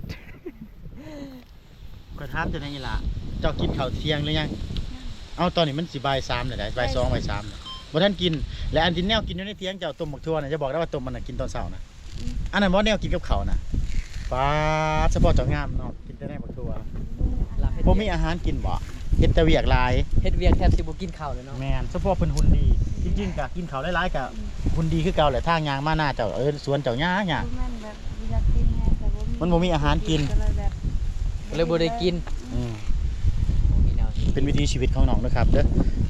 ຂ້ອຍຖາມເຈົ້າແດ່ອີ່ຫຼ້າ ເຈົ້າກິນເຂົ້າທ່ຽງຫຼືຍັງ? ຍັງ. ເອົ້າ ຕອນນີ້ມັນຊິບ່າຍສາມແລ້ວໃດ໋ ບ່າຍສອງ ບ່າຍສາມແລ້ວ ບໍ່ທັນກິນ. ແລະ ອັນທີ່ແນວກິນຢູ່ໃນຖຽງເຈົ້າ ຕົ້ມໝາກຖົ່ວນະ ຢ່າບອກໄດ້ວ່າຕົ້ມມັນນະ ກິນຕອນເຊົ້ານະ. ອືມ. ອັນນັ້ນບໍ່ແນວກິນກັບເຂົ້ານະ? ປາດ ສະເພາະເຈົ້າງາມເນາະ ກິນແຕ່ໃນໝາກຖົ່ວ. ບໍ່ມີອາຫານກິນບໍ? ເຮັດແຕ່ວຽກຫຼາຍ. ເຮັດວຽກແທບຊິບໍ່ກິນເຂົ້າເລີຍເນາະ. ແມ່ນ ສະເພາະເພິ່ນຫຸ່ນດີ. ອືມ. ຈິງໆ ກະກິນເຂົ້າຫຼາຍໆ ກະຫຸ່ນດີຄືເກົ່າແຫຼະ. ທາງຍ່າງມານາເຈົ້າ ເອີ ສວນເຈົ້າຍາກໆ. ບໍ່ແມ່ນແບບ ຢາກກິນແຮງ ແຕ່ບໍ່ມີ ມັນບໍ່ມີອາຫານກິນ ກໍເລີຍແບບ ກໍເລີຍບໍ່ໄດ້ກິນ. ອືມ ບໍ່ມີແນວກິນ. ເປັນວິຖີຊີວິດຂອງນ້ອງເດີຄັບເດີ.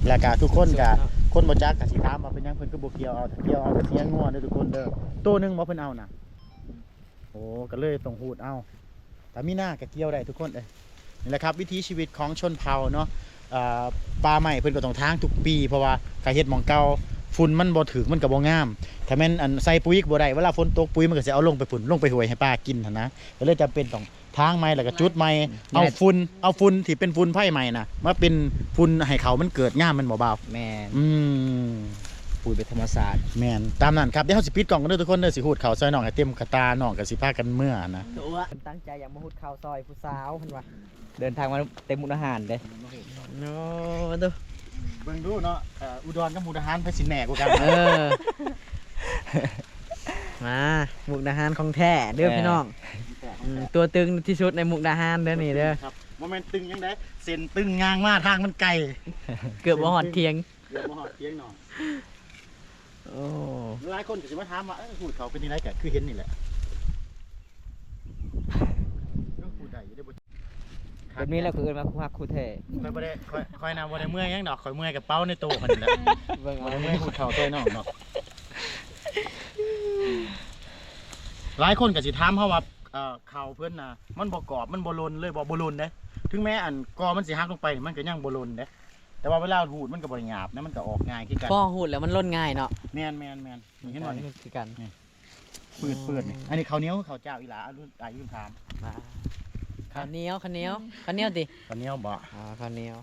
ແລ້ວກະທຸກຄົນກະ ຄົນບໍ່ຈັກກະຊິຖາມວ່າເປັນຫຍັງເພິ່ນຄືບໍ່ກ່ຽວເອົາ ຖ້າກ່ຽວເອົາກະເສຍງົວເດີທຸກຄົນເດີ. ໂຕໜຶ່ງບໍ່ເພິ່ນເອົານະ? ໂອ້ ກໍເລີຍຕ້ອງຫູດເອົາ. ຖ້າມີນາກໍກ່ຽວໄດ້ທຸກຄົນເອີຍ. ນີ້ແຫຼະຄັບ ວິຖີຊີວິດຂອງຊົນເຜົ່າເນາະ. ເອີ ປ່າໄມ້ເພິ່ນກໍຕ້ອງຖາງທຸກປີ ເພາະວ່າຖ້າເຮັດໝ່ອງເກົ່າ ຝຸ່ນມັນບໍ່ຖືກ ມັນກໍບໍ່ງາມ. ຖ້າແມ່ນ ອັນ ໃສ່ປຸ໋ຍກໍບໍ່ໄດ້ ເວລາຝົນຕົກປຸ໋ຍມັນກໍຊິເອົາລົງໄປພຸ້ນ ລົງໄປຫ້ວຍໃຫ້ປາກິນຫັ້ນນະ. ກໍເລີຍຈຳເປັນຕ້ອງຖາງໃໝ່ ແລ້ວກໍຈຸດໃໝ່ ເອົາຝຸ່ນ ເອົາຝຸ່ນທີ່ເປັນຝຸ່ນໄຟໄໝ້ນະ ມາເປັນຝຸ່ນໃຫ້ເຂົ້າມັນເກີດງາມ ແມ່ນບໍ່ບ່າວ? ແມ່ນ. ອືມ ປຸ໋ຍແບບທຳມະຊາດ. ແມ່ນ ຕາມນັ້ນຄັບ. ດຽວເຮົາຊິປິດກ້ອງກັນເດີທຸກຄົນເດີ ຊິຫູດເຂົ້າຊ່ອຍນ້ອງໃຫ້ເຕັມກະຕ່າ ນ້ອງກໍຊິພາກັນເມືອຫັ້ນນະ. ເພິ່ນຕັ້ງໃຈຢາກມາຫູດເຂົ້າຊ່ອຍຜູ້ສາວເພິ່ນວ່າ. ເດີນທາງມາແຕ່ມຸກດາຫານເດ້. ໂອ້ ມາດູ ເບິ່ງດູເນາະ ເອີ ອຸດອນກັບມຸກດາຫານ ໃຜຊິແນ່ກວ່າກັນ? ເອີ ມາ ມຸກດາຫານຂອງແທ້ເດີ ເອີ ພີ່ນ້ອງ. ອືມ ຕົວຕຶງທີ່ສຸດໃນມຸກດາຫານເດີນີ້ເດີ. ບໍ່ແມ່ນຕຶງຫຍັງໃດ ເສັ້ນຕຶງຍ່າງມາທາງມັນໄກ ເກືອບບໍ່ຮອດຖຽງ ເກືອບບໍ່ຮອດຖຽງນ້ອງ. ໂອ້ ຫຼາຍຄົນກໍຊິມາຖາມວ່າ ເອີ ຫູດເຂົ້າເປັນຈັ່ງໃດ ກໍຄືເຫັນນີ້ແຫຼະ. ເອີ ຫູດໄດ້ຢູ່ເດ້ ແບບນີ້ແຫຼະ ເຂົາເອີ້ນວ່າຄູ່ຮັກຄູ່ແທ້. ຂ້ອຍບໍ່ໄດ້ ຂ້ອຍ ຂ້ອຍນະບໍ່ໄດ້ເມື່ອຍຫຍັງດອກ ຂ້ອຍເມື່ອຍກະເປົາໃນໂຕຂ້ອຍນີ້ແຫຼະ. ເບິ່ງເອົາ ບໍ່ໄດ້ເມື່ອຍຫູດເຂົ້າຊ່ອຍນ້ອງດອກ. ຫຼາຍຄົນກໍຊິຖາມເຮົາວ່າ ເອີ ເຂົ້າເພິ່ນນະ ມັນບໍ່ກອບ ມັນບໍ່ຫຼົ່ນເລີຍບໍ? ບໍ່ຫຼົ່ນເດ້. ເຖິງແມ້ອັນ ກໍມັນຊິຫັກລົງໄປ ມັນກໍຍັງບໍ່ຫຼົ່ນເດ້. ແຕ່ວ່າເວລາຮູດມັນກໍບໍ່ໄດ້ຫຍາບນະ ມັນກໍອອກງ່າຍຄືກັນ. ພໍຮູດແລ້ວມັນຫຼົ່ນງ່າຍເນາະ. ແມ່ນໆໆ ນີ້ເຫັນບໍ່ນີ້? ຄືກັນ ນີ້ ປືດໆ ນີ້. ອັນນີ້ເຂົ້າໜຽວ ເຂົ້າເຈົ້າອີ່ຫຼ້າ? ອາ ລືມຖາມ. ມາ ເຂົ້າໜຽວ ເຂົ້າໜຽວ ເຂົ້າໜຽວຕິ? ເຂົ້າໜຽວບໍ? ອໍ ເຂົ້າໜຽວ.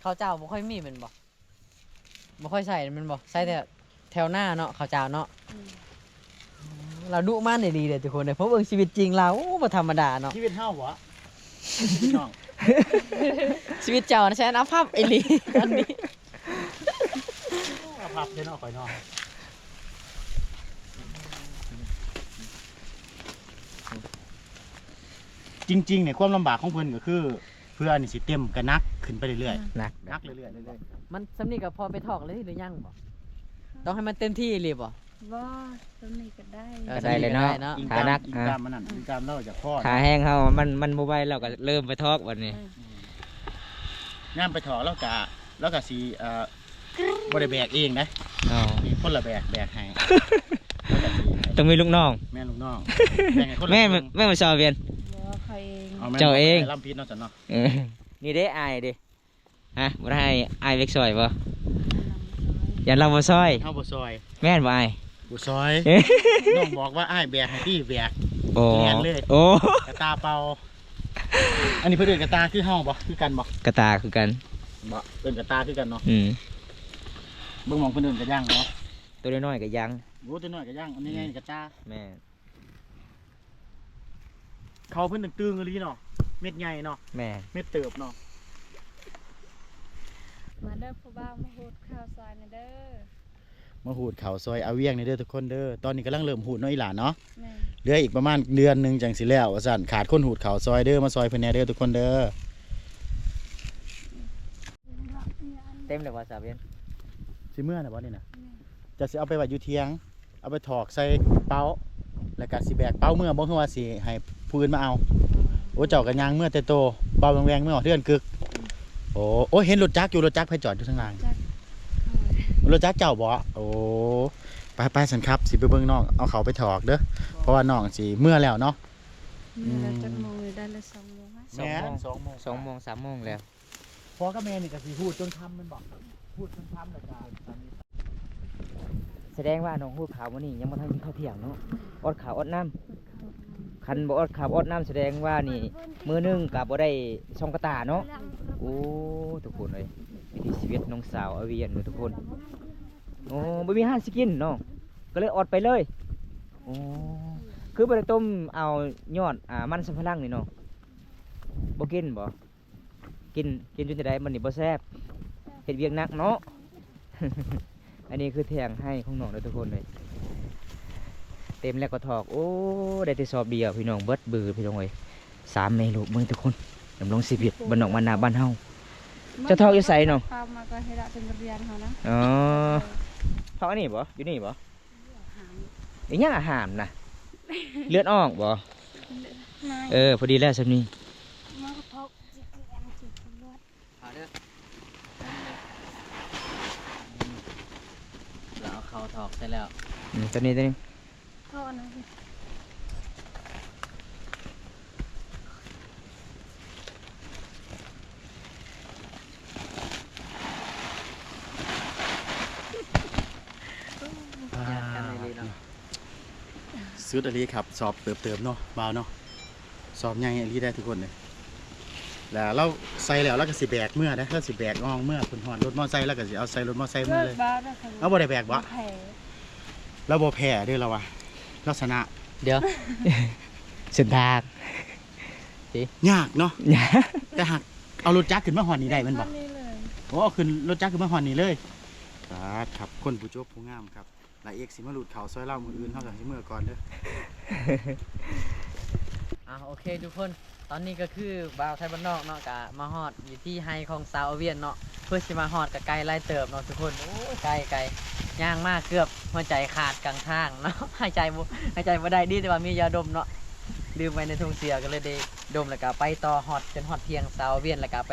ເຂົ້າເຈົ້າບໍ່ຄ່ອຍມີແມ່ນບໍ່? ບໍ່ຄ່ອຍໃຊ້ແມ່ນບໍ່? ໃຊ້ແຕ່ແຖວໜ້າເນາະ ເຂົ້າເຈົ້າເນາະ. ອືມ ລາວດຸມານອີ່ຫຼີເດ້ທຸກຄົນເດ້. ເພາະເບິ່ງຊີວິດຈິງລາວ ໂອ້ ບໍ່ທຳມະດາເນາະ. ຊີວິດເຮົາບໍ? ຊີວິດນ້ອງ ຊີວິດເຈົ້ານະ ແສນອາພັບອີ່ຫຼີອັນນີ້. ອາພັບເດ້ເນາະ ຂ້ອຍເນາະ. ຈິງໆ ນີ້ຄວາມລຳບາກຂອງເພິ່ນກໍຄື ເພື່ອອັນນີ້ຊິເຕັມກໍໜັກຂຶ້ນໄປເລື້ອຍໆ ອືມ ໜັກ ໜັກເລື້ອຍໆ ເລື້ອຍໆ. ມັນສ່ຳນີ້ກໍພໍໄປຖອກເລີຍຫຼືຍັງບໍ່? ຕ້ອງໃຫ້ມັນເຕັມທີ່ອີ່ຫຼີບໍ່? ບໍ່ ສ່ຳນີ້ກໍໄດ້ ເອີ ກໍໄດ້ເລີຍເນາະ ສ່ຳນີ້ກໍໄດ້ເນາະ. ຖ້າໜັກ ອີງຕາມ ອີງຕາມມັນນັ້ນ ອືມ ອີງຕາມລາວຈະພໍ ຖ້າແຮງເຮົາມັນ ມັນບໍ່ໄຫວ ລາວກໍເລີ່ມໄປຖອກບັດນີ້. ອືມ ຍາມໄປຖອກລາວກະ ລາວກະຊິ ເອີ ບໍ່ໄດ້ແບກເອງເດ້. ອໍ ມີຄົນລະແບກ ແບກໃຫ້ ຕ້ອງມີລູກນ້ອງ. ແມ່ນ ລູກນ້ອງ ແບ່ງໃຫ້ຄົນລະ ແມ່ນ ເຄິ່ງ. ແມ່ນບໍ່ຊາວວຽນ? ບໍ່ ຂ້ອຍເອງ. ອໍ ແມ່ນ ເຈົ້າເອງ ລຳຜິດເນາະ ຊັ້ນເນາະ. ເອີ ນີ້ເດ້ ອ້າຍເດ້. ຮະ ບໍ່ໄດ້ໃຫ້ອ້າຍເວກຊ່ອຍບໍ່? ຢ້ານລາວບໍ່ຊ່ອຍ. ເຮົາບໍ່ຊ່ອຍ ແມ່ນບໍ່ອ້າຍ? ບໍ່ຊ່ອຍ. ນ້ອງບອກວ່າອ້າຍແບກໃຫ້ຕິ ແບກ. ໂອ້ ແລ່ນເລີຍ. ໂອ້ ກະຕ່າເປົ່າ. ອັນນີ້ເພິ່ນເອີ້ນກະຕ່າຄືເຮົາບໍ່? ຄືກັນບໍ່? ກະຕ່າຄືກັນ. ບໍ່ ເອີ້ນກະຕ່າຄືກັນເນາະ. ອືມ ເບິ່ງໝ່ອງເພິ່ນເອີ້ນກະຍັງເນາະ. ໂຕນ້ອຍໆກະຍັງ. ໂອ້ ໂຕນ້ອຍກະຍັງ ອັນນີ້ ອືມ ໃຫຍ່ກະຕ່າ. ແມ່ນ. ເຂົ້າເພິ່ນຕຶງໆອີ່ຫຼີເນາະ ເມັດໃຫຍ່ເນາະ. ແມ່ນ ເມັດເຕີບເນາະ. ມາເດີຜູ້ບ່າວ ມາຫູດເຂົ້າຊ່ອຍແດ່ເດີ. ມາຫູດເຂົ້າຊ່ອຍອາວຽງແດ່ເດີທຸກຄົນເດີ. ຕອນນີ້ກຳລັງເລີ່ມຫູດເນາະ ອີ່ຫຼ້າເນາະ. ແມ່ນ ເຫຼືອອີກປະມານເດືອນໜຶ່ງຈັ່ງຊິແລ້ວວ່າຊັ້ນ. ຂາດຄົນຫູດເຂົ້າຊ່ອຍເດີ ມາຊ່ອຍເພິ່ນແດ່ເດີທຸກຄົນເດີ. ເຕັມແລ້ວບໍ່ສາວວຽນ? ຊິເມືອແລ້ວບໍ່ນີ້ນະ? ແມ່ນ ຈະຊິເອົາໄປໄວ້ຢູ່ຖຽງ. ເອົາໄປຖອກໃສ່ເປົາ ແລ້ວກະຊິແບກເປົາເມືອບໍ່ ຫຼືວ່າຊິໃຫ້ຜູ້ອື່ນມາເອົາ? ໂອ້ ເຈົ້າກະຍ່າງເມືອແຕ່ໂຕ ເປົາແວ່ງໆ ເມືອຮອດເຮືອນກຶກ. ໂອ້ ໂອ້ ເຫັນລົດຈັກຢູ່ ລົດຈັກໃຜຈອດຢູ່ທາງຫຼັງ? ລົດຈັກເຈົ້າບໍ? ໂອ້ ໄປໆ ຊັ້ນຄັບ ຊິໄປເບິ່ງນ້ອງເອົາເຂົ້າໄປຖອກເດີ ເພາະວ່ານ້ອງຊິເມືອແລ້ວເນາະ. ອືມ ແລ້ວຈັກໂມງ? ໄດ້ລະສອງໂມງ. ແມ່ນ ສອງໂມງ ສອງໂມງ ສາມໂມງແລ້ວ. ພໍ່ກັບແມ່ນີ້ກະຊິຫູດຈົນຄ່ຳແມ່ນບໍ່? ຫູດຈົນຄ່ຳແລ້ວກະ ສະແດງວ່ານ້ອງຫູດເຂົ້າມື້ນີ້ຍັງບໍ່ທັນກິນເຂົ້າທ່ຽງເນາະ. ອອດເຂົ້າອອດນ້ຳ. ຄັນບໍ່ອອດເຂົ້າອອດນ້ຳ ສະແດງວ່ານີ້ມື້ໜຶ່ງກະບໍ່ໄດ້ສອງກະຕ່າເນາະ. ໂອ້ ທຸກຄົນເອີຍ ວິຖີຊີວິດນ້ອງສາວອາວຽນເນາະທຸກຄົນ. ໂອ້ ບໍ່ມີຮ້ານຊິກິນເນາະ ກະເລີຍອອດໄປເລີຍ. ໂອ້ ຄືບໍ່ໄດ້ຕົ້ມເອົາຍອດ ອາ ມັນສຳປະຫຼັງນີ້ເນາະ? ບໍ່ກິນບໍ? ກິນ ກິນຢູ່ຈັ່ງໃດ? ມັນນີ້ບໍ່ແຊບ ເຮັດວຽກໜັກເນາະ. ອັນນີ້ຄືຖຽງໄຮ່ຂອງນ້ອງເດີທຸກຄົນເອີຍ ເຕັມແລ້ວກໍຖອກ. ໂອ້ ໄດ້ແຕ່ສອບດຽວພີ່ນ້ອງ ເບິດບືພີ່ນ້ອງເອີຍ. ສາມແມ່ລູກເບິ່ງທຸກຄົນ ດຳລົງຊີວິດບ້ານນອກບ້ານນາບ້ານເຮົາ. ເຈົ້າຖອກຢູ່ໃສນ້ອງ? ເຂົ້າມາກໍໃຫ້ລະເປັນບົດຮຽນເຮົານະ. ອໍ ເອີ ຖອກອັນນີ້ບໍ? ຢູ່ນີ້ບໍ? ອີຫຍັງອາຫານນະ? ເລືອດອອກບໍ? ເລືອດ ເອີ ພໍດີແລ້ວສ່ຳນີ້. ມາກໍຖອກ ເອົາເດີ ອືມ ລາວເອົາເຂົ້າຖອກໃສ່ແລ້ວ. ອືມ ຕົວນີ້ ຕົວນີ້ ເຂົ້າອັນນັ້ນ. ຍາກກັນອີ່ຫຼີເນາະ. ສຸດອີ່ຫຼີຄັບ ສອບເຕີບໆເນາະ ບ່າວເນາະ. ສອບໃຫຍ່ອີ່ຫຼີໄດ໋ທຸກຄົນເອີຍ. ແລ້ວລາວໃສ່ແລ້ວ ລາວກໍຊິແບກເມືອເດ້ ລາວຊິແບກອອກເມືອ. ເພິ່ນຮອດລົດມໍໄຊ ລາວກໍຊິເອົາໃສ່ລົດມໍໄຊເມືອເລີຍ. ເອົາ ບໍ່ໄດ້ແບກບໍ? ບໍ່ແພ້ ລາວບໍ່ແພ້ເດີ ລາວວ່າ ລາວຊະນະ. ດຽວ ເສັ້ນທາງ ຍາກເນາະ. ຍາກ ແຕ່ຫາກເອົາລົດຈັກຂຶ້ນມາຮອດນີ້ໄດ້ແມ່ນບໍ່? ຮອດນີ້ເລີຍ. ໂອ້ ເອົາຂຶ້ນລົດຈັກຂຶ້ນມາຮອດນີ້ເລີຍ. ປາດຄັບ ຄົນຜູ້ຈົບຜູ້ງາມຄັບ. ລາເອກຊິມາລູດເຂົ້າຊ່ອຍລາວ ມື້ອື່ນເຮົາກໍຊິເມືອກ່ອນເດີ. ອ່າ ໂອເຄທຸກຄົນ ຕອນນີ້ກໍຄືບ່າວໄທບ້ານນອກເນາະ ກະມາຮອດຢູ່ທີ່ໄຮ່ຂອງສາວອາວຽນເນາະ. ເພື່ອຊິມາຮອດກໍໄກຫຼາຍເຕີບເນາະທຸກຄົນ. ໂອ້ຍ ໄກ ໄກ ຍ່າງມາເກືອບຫົວໃຈຂາດກາງທາງເນາະ ຫາຍໃຈບໍ່ ຫາຍໃຈບໍ່ໄດ້. ດີແຕ່ວ່າມີຢາດົມເນາະ ລືມໄວ້ໃນຖົງເສື້ອ ກໍເລີຍໄດ້ດົມ ແລ້ວກໍໄປຕໍ່ຮອດ ຈົນຮອດຖຽງສາວອາວຽນ ແລ້ວກໍໄປ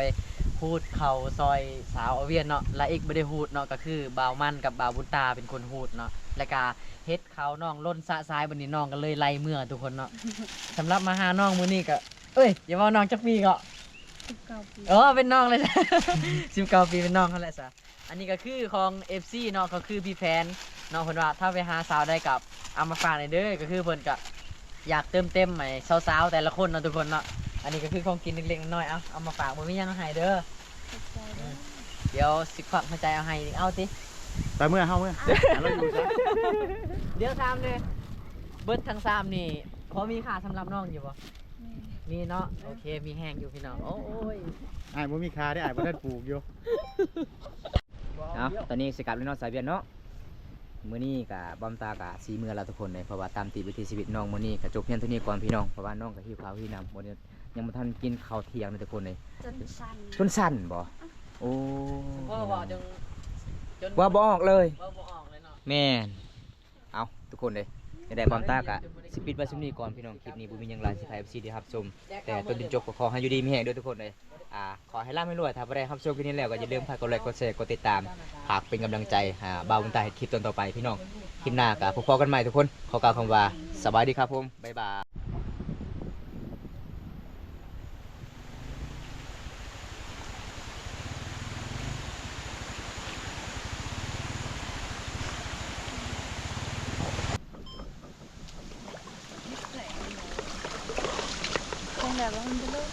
ຫູດເຂົ້າຊ່ອຍສາວອາວຽນເນາະ. ລາເອກບໍ່ໄດ້ຫູດເນາະ ກໍຄືບ່າວມັນກັບບ່າວບຸນຕາເປັນຄົນຫູດເນາະ ແລ້ວກໍເຮັດ ເຂົ້ານ້ອງຫຼົ່ນຊະຊາຍ ບັດນີ້ນ້ອງກໍເລີຍໄລ່ເມືອທຸກຄົນເນາະ. ສຳລັບມາຫານ້ອງມື້ນີ້ກໍ ເອີຍ ຢ່າເວົ້ານ້ອງຈັກປີເກາະ? ສິບເກົ້າປີ ເອີ ເປັນນ້ອງເລີຍ ສິບເກົ້າປີເປັນນ້ອງຫັ້ນແຫຼະຊະ. ອັນນີ້ກໍຄືຂອງເອັຟຊີເນາະ ກໍຄືພີ່ແພນເນາະ ເພິ່ນວ່າຖ້າໄປຫາສາວໄດ້ກໍເອົາມາຝາກແດ່ເດີ ກໍຄືເພິ່ນກໍຢາກເຕີມເຕັມໃຫ້ສາວໆແຕ່ລະຄົນເນາະທຸກຄົນເນາະ. ອັນນີ້ກໍຄືຂອງກິນເລັກໆນ້ອຍໆ ເອົາ ເອົາມາຝາກ ບໍ່ມີຫຍັງໃຫ້ເດີ. ຂອບໃຈເດີ. ອືມ ດຽວຊິຄວັກຫົວໃຈເອົາໃຫ້ອີກ ເອົາຕິ ໄປເມື່ອເຮົາເມື່ອ ເອົາລາວຢູ່ຊະ. ດຽວຖາມແດ່ ເບິດທັງສາມນີ້ ພໍມີຄ່າສຳລັບນ້ອງຢູ່ບໍ່? ມີ ມີເນາະ ໂອເຄ ມີແຮງຢູ່ພີ່ນ້ອງ. ໂອ້ຍ ອ້າຍບໍ່ມີຄ່າເດ້ ອ້າຍບໍ່ທັນປູກຢູ່. ເອົາ ຕອນນີ້ຊິກັບແລ້ວເນາະ ສາວວຽນເນາະ. ມື້ນີ້ກະບ່າວຕາກະຊິເມືອແລ້ວທຸກຄົນເລີຍ ເພາະວ່າຕາມຕິດວິຖີຊີວິດນ້ອງມື້ນີ້ກະຈົບພຽງເທົ່ານີ້ກ່ອນພີ່ນ້ອງ ເພາະວ່ານ້ອງກະຫິວເຂົ້າຫິວນ້ຳ ບໍ່ໄດ້ ຍັງບໍ່ທັນກິນເຂົ້າທ່ຽງເລີຍທຸກຄົນເລີຍ. ຈົນສັ່ນ ຈົນສັ່ນບໍ່? ໂອ້ ເພາະວ່າຈົນ ຈົນ ເວົ້າບໍ່ອອກເລີຍ ເວົ້າບໍ່ອອກເລີຍເນາະ. ແມ່ນ. ເອົາ ທຸກຄົນເລີຍ ຈັ່ງໃດບ່າວຕາກະຊິປິດໄວ້ສ່ຳນີ້ກ່ອນພີ່ນ້ອງ. ຄລິບນີ້ບໍ່ມີຫຍັງຫຼາຍ ຊິພາເອັຟຊີໄດ້ຮັບຊົມແຕ່ຕົ້ນຈົນຈົບ ກໍຂໍໃຫ້ຢູ່ດີມີແຮງເດີທຸກຄົນເລີຍ. ອ່າ ຂໍໃຫ້ລ່ຳໃຫ້ລວຍ. ຖ້າຜູ້ໃດຮັບຊົມຄລິບນີ້ແລ້ວກໍຢ່າລືມຝາກກົດໄລ ກົດແຊ ກົດຕິດຕາມ ຝາກເປັນກຳລັງໃຈຫາບ່າວບຸນຕາເຮັດຄລິບຕອນຕໍ່ໄປພີ່ນ້ອງ. ຄລິບໜ້າກໍພົບພໍ້ກັນໃໝ່ທຸກຄົນ. ຂໍກ່າວຄຳວ່າສະບາຍດີຄັບຜົມ ບາຍບາຍ. ແຕ່ວ່າມັນບໍ່ເລີກ.